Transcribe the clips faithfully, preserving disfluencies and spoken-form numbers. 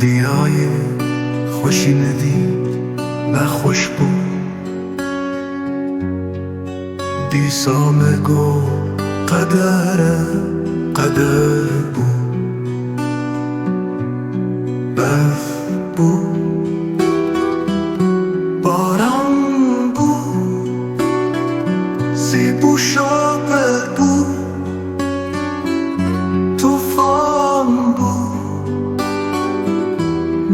Diyayê xweşî nedî, nexweş bû. Dîsa me got qeder e, qeder bû. Berf bû, baran bû, sîp û şape bû, tufan bû,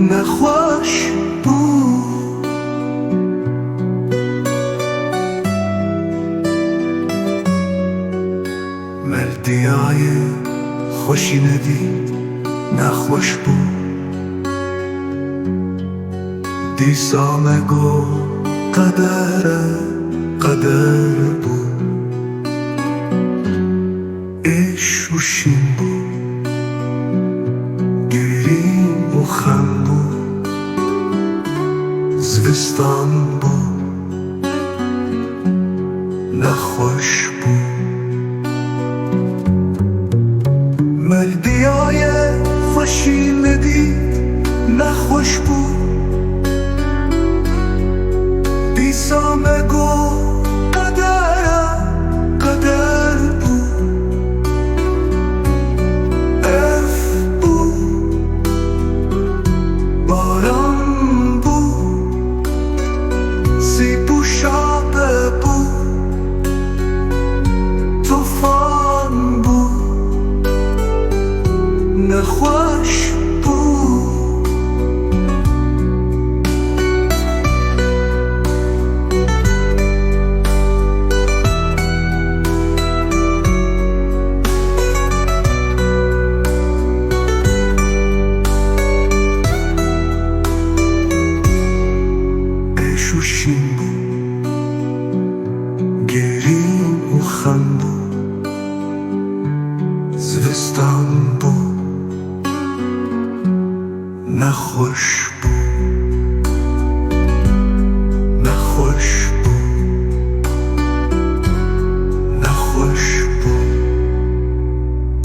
nexweş bû. Me li diyayê xweşî nedît, nexweş bû. Dîsa me got qeder e, qeder bû. Êş û şîn bû, girîn û xem bû, zivistan bû, nexweş bû. Me li diyayê xweşî nedît, nexweş bû. Dîsa me got qeder e, qeder bû. Ev bû, baran bû, sîp û şape bû, tufan bû, nexweş bû. Êş û şîn bû, girîn û xem bû, zivistan bû, nexweş bû, nexweş bû, nexweş bû.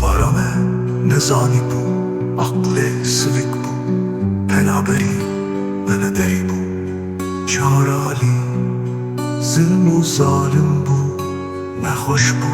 Para me nezanî bû, aqlê sivik bû, penaberî me nederî bû. Çar alî zilm û zalim bû, nexweş bû.